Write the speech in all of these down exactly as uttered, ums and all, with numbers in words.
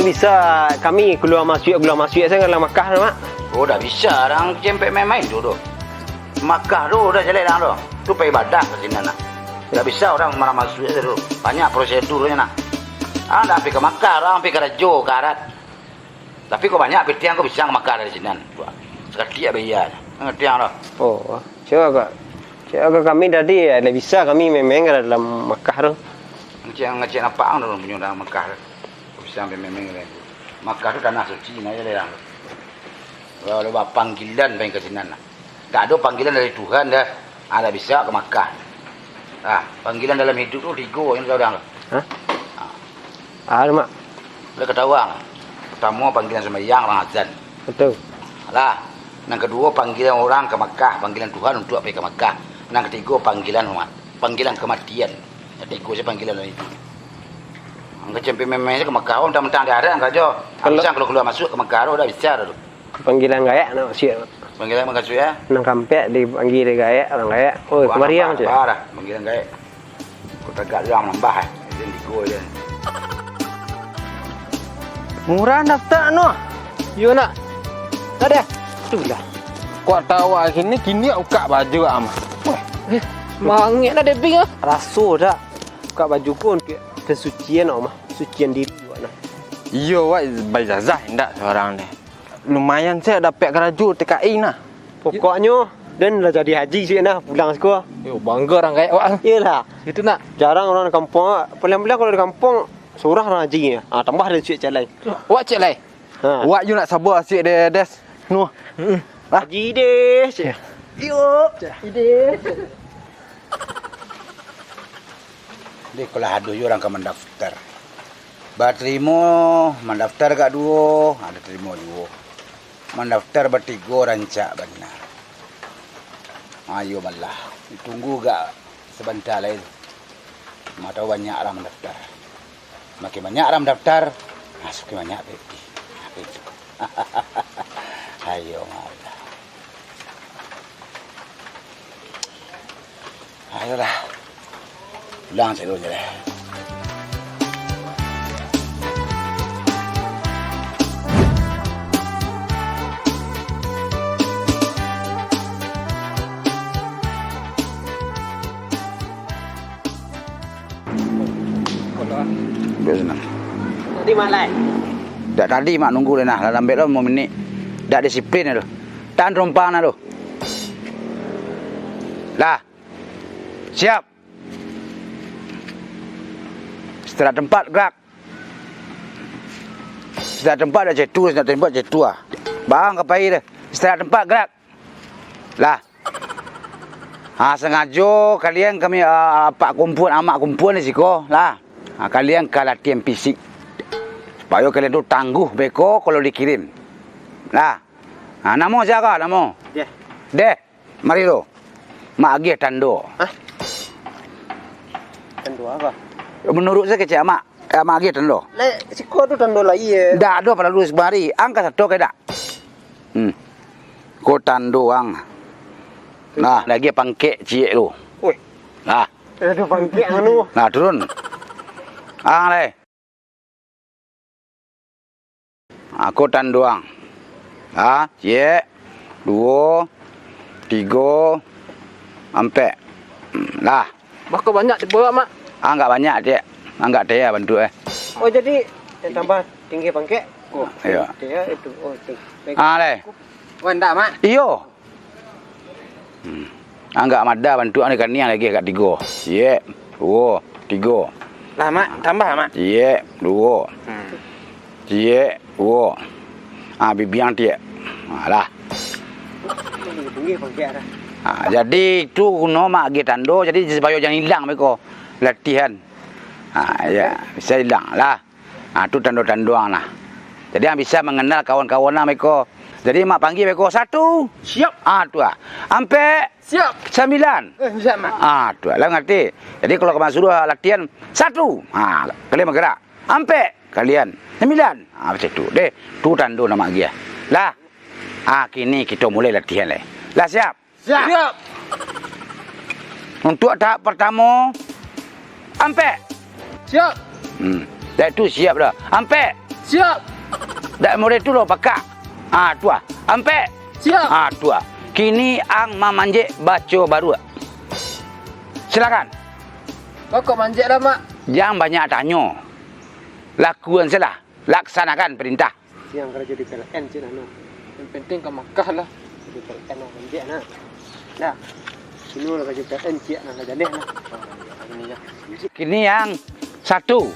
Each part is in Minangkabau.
Bisa kami kalua masuak, kalua masuak sajo dalam Makkah tu, Mak? Oh, dak bisa, urang kecempek main-main tu, tu. Makkah tu dak jaleh urang tu. Tu pai ibadah ka sinan nah. Dak bisa urang marah masuak sajo tu. Banyak prosedurnyo nah. Urang dak pai ka Makkah, urang pai karajo, ka Arab. Tapi kok banyak pitih ko bisa ka Makkah dari sinan. Tu, sakatiak bayanyo. Ngarati urang tu. Oh, cubo agak, cubo agak kami tadi, dak bisa kami main-main ka dalam Makkah tu. Ngecek, ngecek nampak urang tu punyo dalam Makkah tu. Kok bisa main-main ka sinan. Makkah tu tanah suci, nah, jaleh urang tu. Kalau bapanggilan pai ka sinan lah. Dak ado panggilan dari Tuhan doh. Ah, dak bisa ka Makkah. Ah, panggilan dalam iduik tu tigo yang urang tu. Hah? Ah. Ah, tu, Mak. Lah katahuan. Partamo, panggilan sumbayang, urang azan. Batua. Lah, nan kaduo, panggilan urang ka Makkah, panggilan Tuhan untuak pai ka Makkah. Nan katigo, panggilan umat, panggilan kamatian. Katigo sajo panggilan dalam iduik. Angka kecempek main-main sajo ka Makkah, oh, mentang-mentang di Arab karajo. Kalau bisa kalua-kalua masuak ka Makkah tu, dak bisa tu. Panggilan gaek nak masuak. Panggilan masuak, yo? Nan ka ampek dipanggia dek gaek, urang gaek. Oh, kamari ang, cek. Parah, panggilan gaek. Kok tagak urang nambah, eh. Izin tigo je. Murah daftar no. Iyo, nak. Ado. Itulah. Kok tahu kini, kini bukak baju, Am. Wah, eh, mangek nak debing, ah. Raso dak? Bukak baju ko untuak pensucian, Om, ah. Sucian diri awak nah. Iyo, wak baijazah indak surang deh. Lumayan se dapek karajo T K I nah. Pokoknyo, den lah jadi haji siko nah, pulang siko. Yo, bangga urang gaek awak. Iyolah. Itu nak. Jarang urang di kampuang awak. Paliang-paliang kalau di kampuang, surang urang haji. Ah, tambah den suek ciek lai. Awak ciek lai? Ha. Awak yo nak saba suek deh, Des. Nuh. Mm-mm. Ah. Haji Des. Yo. Haji Des. Jadi, kalau ado juo urang ka mandaftar. Batarimo, mandaftar agak duo, ado tarimo juo. Mandaftar batigo rancak bana. Ayo malah, ditunggu agak sabanta lai tu. Ma tahu banyak urang mandaftar. Makin banyak urang mandaftar, ah, samakin banyak pitih. Itu. Ayo malah. Ayolah. Pulang cek dulu je lah. Duduk senang. Tadi mak lai? Dak tadi mak nunggu deh nah, lah lambek lo limo minik. Dak disiplin tu. Tahan rompang nah tu. Lah. Siap. Istirahat tempat, gerak. Istirahat tempat dak cak tu, istirahat tempat cak tu ah. Bang ka pai deh. Istirahat tempat, gerak. Lah. Ha, sangajo kalian kami, ah, apak kumpuan, amak kumpuan di siko, lah. Ha, kalian ka latihan fisik. Supayo kalian tu tangguh beko kalau dikirim. Lah. Ha, namo sia ko, namo? Deh. Deh, mari lu. Mak agiah tando. Hah? Tando apo? Manuruik sajo kecek amak, amak agiah tando. Lai, siko tu tando lai, eh. Ndak ado paralu sabari. Ang ka sato ka indak? Hmm. Ko tando ang. Nah, lai agiah pangkek ciek lu. Woi. Nah. Ado pangkek anu. Nah, turun. Ang lai. Ha, ko tando ang. Ha, ciek, duo, tigo, ampek. Hmm, lah. Bako banyak tibo, Mak? Anggak banyak, ciek. Anggak teh bantuak, eh. Oh, jadi, eh, tambah tinggi pangkek? Oh, iyo. Teh itu. Oh, itu. Ha, lai. Oh, ndak, Mak? Iyo. Hmm. Anggak madah bantuak ni kaniang lai agiah agak tigo. Ciek, duo, tigo. Lah, Mak, tambah, Mak. Ciek, duo. Hmm. Ciek, duo. Ah, bibiang ciek. Ah, lah. Tinggi pangkek dah. Ah, jadi itu guno mak agiah tando, jadi supayo jan ilang beko latihan. Ah, ya, bisa ilang lah. Ha, tu tando-tando ang nah. Jadi, ang bisa manganal kawan-kawan ang beko. Jadi, mak panggia beko, satu. Siap. Ha, tu ah. Ampek. Siap. Sambilan. Eh, siap, Mak. Ha, tu ah. Lah ngarati. Jadi, kalau ka masuruah latihan, satu. Ha, kalian bagerak. Ampek. Kalian. Sambilan. Ha, macam tu. Deh, tu tando namo agiah. Lah. Ha, kini kito mulai latihan lai. Lah siap? Siap. Siap. Untuak tahap partamo, ampek. Siap. Hmm. Dah tu siap dah. Ampek. Siap. Dak model tu lo pakak. Ah, tu ah. Ampek. Siap. Ah, tu ah. Kini ang mamanjek baco baruak. Silakan. Kok manjek lah, Mak? Jan banyak tanyo. Lakuan sajolah. Laksanakan perintah. Siang karajo di P L N, cik Nano. Yang penting ka Makkah lah. Di P L N lah, manjek nah. Dah. Sino lah karajo P L N, cik nah, lah jaleh lah. Kini yang satu.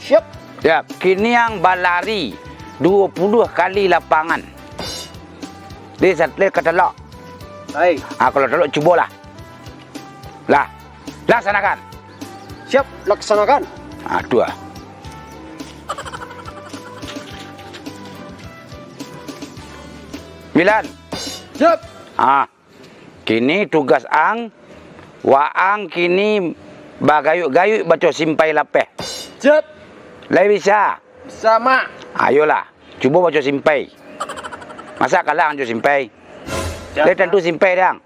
Siap. Ya, kini yang balari dua puluh kali lapangan. Di satelit ka telok. Hai. Ah, kalau telok, cubolah. Lah. Laksanakan. Siap, laksanakan. Ah, tu ah. Milan. Siap. Ah. Kini tugas ang, waang kini bagayuik-gayuik baco simpai lapeh. Siap. Lai bisa? Bisa, Mak. Ayolah, cubo baco simpai. Masa kalah ang jo simpai? Siap, Lai tantu Mak. Simpai dang.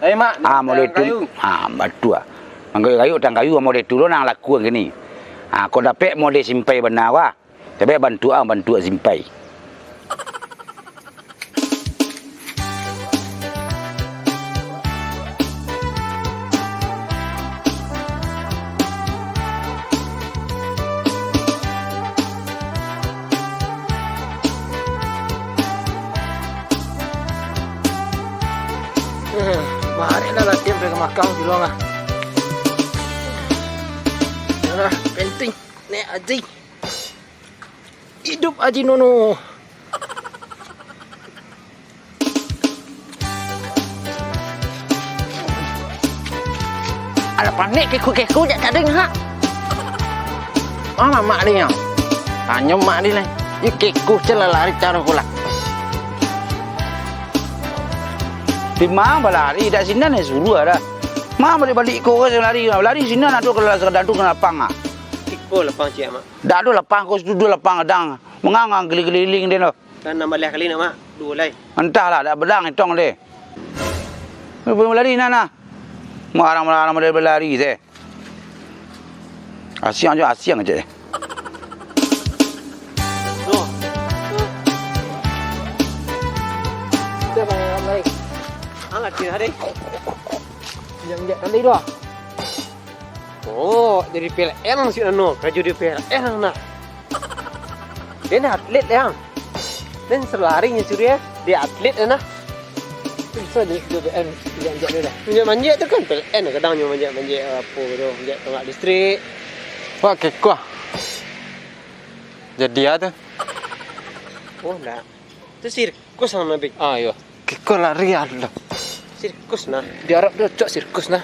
Lai, Mak. Ah, model tu. Kayu. Ah, batua. Manggayuik-gayuik tang kayu model tu lo nan lakuan kini. Ah, kok dapek model simpai bana wah. Tapi bantuak ang, bantuak simpai. Eh, barek lah latihan pai ka Makkah, bilang ah. Alah, penting. Nek Aji. Idup Aji Nono. Alah, panek keku-keku jak tadi, ha? Ah, mak dia. Tanyo mak dia lah. Ih, keku se lah lari caro ko lah. Di ma balari, dak sinan suruah dah. Ma balik-balik ko se lari, lari sinan ado kalau sakadar tu ka lapang ah. Iko lapang ciek, Mak. Dak ado lapang ko, situ duo lapang gadang. Mangangang keliling-keliling den tu. Kan nambah lai kali nak, Mak? Duo lai. Antahlah, dak bedang hitong deh. Lu boleh lari nah, nah. Marang-marang model berlari deh. Asiang je, asiang je. Tuh. Tuh. Dia main lari. Alah, dia lari. Yang dia kali dua. Oh, jadi P L N maksud anu, karajo di P L N ang nah. Den atlet, yang. Den salarinyo curiah, di atlet ang nah. Bisa di, di P L N, manjek-manjek tu dah. Manjek-manjek tu kan P L N, kadang nyo manjek-manjek apo gitu, manjek tonggak listrik. Wah, kekoh. Jadi ah tu. Oh, ndak. Tu sirkus ang nah, Bik. Ah, iyo. Kekoh lari ah lo. Sirkus nah. Di Arab tu cocok sirkus nah.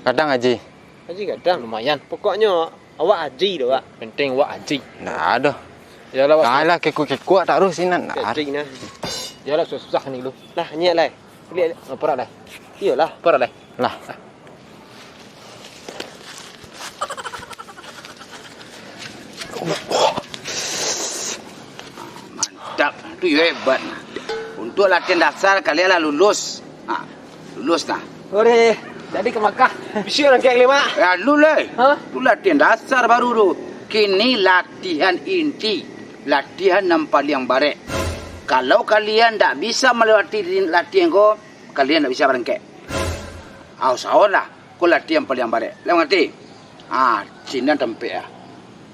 Kadang aji. Aji gadang. Lumayan. Pokoknyo awak aji doh, Wak. Penting awak aji. Nah, aduh. Yalah, Wak. Nah, lah, kekok-kekok taruh sinan. Nah, aji nah. Yalah, susah-susah ni lu. Lah, nyiak lai. Liek, liek. Oh, perak lai. Iyolah. Perak lai. Lah. Mantap. Tu yo hebat. Untuk latihan dasar kalian lah lulus. Ha, lulus nah. Ore, jadi ka Makkah. Bisi urang kek lima. Ya, lu leh. Hah? Tu latihan dasar baru tu. Kini latihan inti. Latihan nan paliang barek. Kalau kalian ndak bisa melewati latihan ko, kalian ndak bisa barangkek. Awas-awas lah. Ko latihan paliang barek. Lah mangarti? Ah, sinan tampek ah.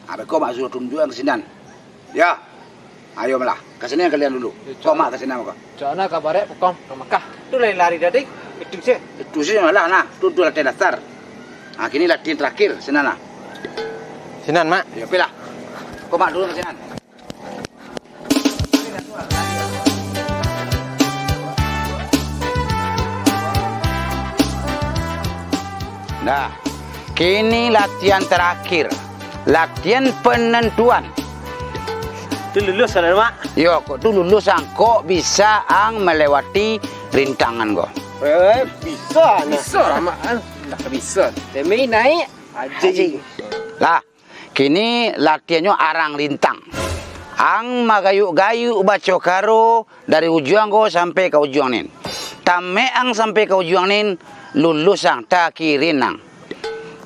Ah, beko mak suruah tunjuakan ka sinan. Ya. Ayo malah. Ka sinan kalian dulu. Ko mak ka sinan mako. Cak mana ka barek, pokok ka Makkah. Tu lain lari tadi. Itu sih. Itu sih malah nah. Tu, tu latihan dasar. Ah, kini latihan terakhir sinan lah. Sinan, Mak. Ya, pilah. Ko mak dulu ka sinan. Nah, kini latihan terakhir. Latihan penentuan. Tu lulus lah, Mak? Yo, kok tu lulus ang, kok bisa ang melewati rintangan ko. Eh, bisa nah. Bisa lah, Mak. Ndak bisa. Demi naik haji. Lah, kini latiannyo arang rintang. Ang magayuk-gayuk baco karo dari ujuang ko sampai ka ujuang nin. Tamek ang sampai ka ujuang nin, lulus ang, takirin ang.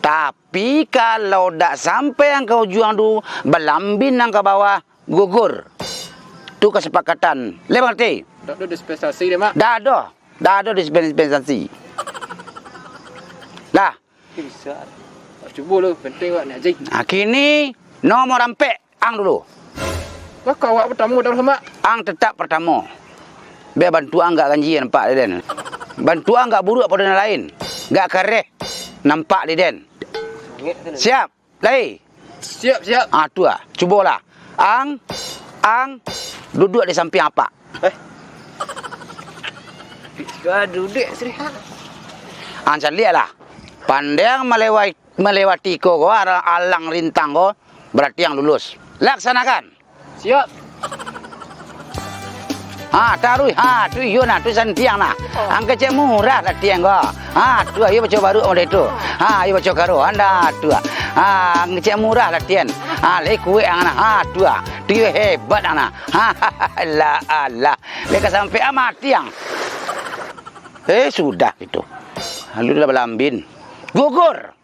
Tapi, kalau dak sampai ang ka ujuang tu, balambin ang ka bawah, gugur. Tu kasapakatan. Lai mangarati? Ndak ado dispensasi deh, Mak. Ndak ado. Ndak ado dispensasi. Lah. Bisa. Cubo lo, penting awak ni, Haji. Nah, kini nomor ampek. Ang dulu. Lah, ka awak partamo, Mak. Ang tetap partamo. Bia bantuak ang agak ganjia nampak di den. Bantuak ang agak buruak pado nan lain. Agak kareh nampak di den. Siap? Lai? Siap, siap. Ah, tu ah. Cubolah. Ang, ang duduak di sampiang apak. Eh? Sudah duduk, Sri, ha? Ang caliaklah. Pandai ang malewati malewati ko, ko, ala-, alang rintang ko, barati ang lulus. Laksanakan. Siap. Ha, taruih. Ha, tu iyo nah, tu santiang nah. Ang kecek murah latihan ko. Ha, tu iyo baco baruak model tu. Ha, iyo baco karo. Anda tu. Ha, ang kecek murah latihan. Ha, lai kuek ang nah. Ha, tu ah. Tu iyo hebat ang nah. Ha, alah, alah. Lai ka sampai ah mati ang. Eh, sudah gitu. Lalu dah balambin. Gugur.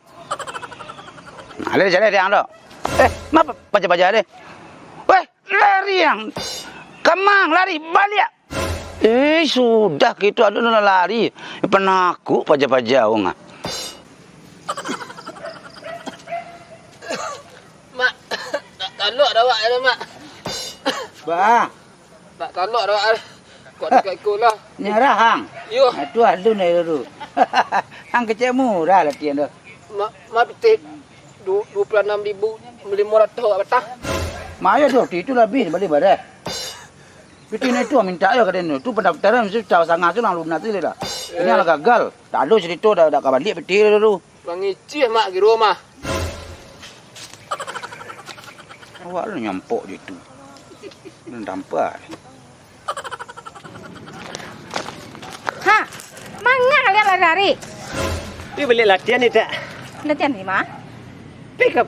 Nah, lai jaleh dek ang tu. Eh, ma pa-, paja-paja deh. Weh, lari ang. Kamang, lari, baliak. Eh, sudah gitu, ado lah lari. Panakuk paja-paja wong ah. Mak, nak talok dah awak, ya, Mak. Bah. Nak talok dah awak. Kok dekat iko lah. Nyerah, ang? Yo. Nah, tu alun aja tu. Ang kecek murah latihan tu. Ma-, ma pitih du-, dua puluh anam ribu limo ratuih awak batang. Mayo tu, waktu itu labih bali bareh. Pitih ni tu minta yo ka den tu. Tu pendaftaran mesti tahu sangat tu, lalu nanti dah. Ini Eh. lah gagal. Tak ada cerita dah, dah ka balik pitih tu. Mangicih mak kiro mah. Awak lah nyampok je tu. Nan tampak. Ha, manga kalian lari-lari? Pi baliak latihan ni, Tak. Latihan di ma? Pi ka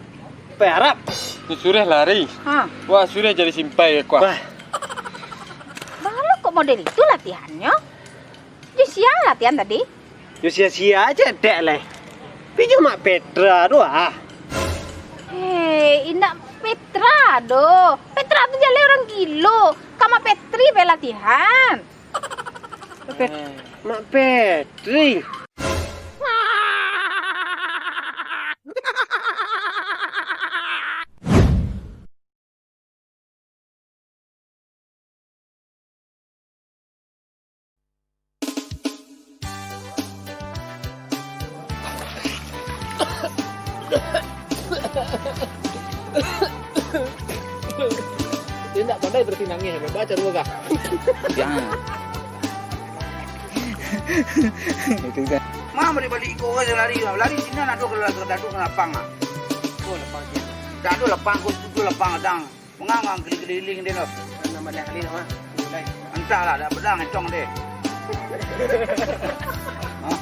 Arab. Tu suruah lari. Ha. Wah, suruah jadi simpai kuah. Wah. Balo kok model itu latihannyo? Jo sia latihan tadi? Jo sia-sia aja dek leh. Pi jo Mak Petra tu ah. Hei, indak Petra doh. Petra tu jaleh urang gilo. Ka Mak Petri pai latihan. Pet-, Mak Petri. Dia ndak pandai berhenti nangis, baca dulu kah? Jangan. Itu kan. Ma balik-balik iko urang lari, lari sinan ado kalau ado lapang ah. Oh, lapang sinan. Dak ado lapang, ko tujuah lapang adang. Mangangang keliling-keliling deh lo. Nama dia kali nama? Entahlah, dak pedang etong deh. Hah?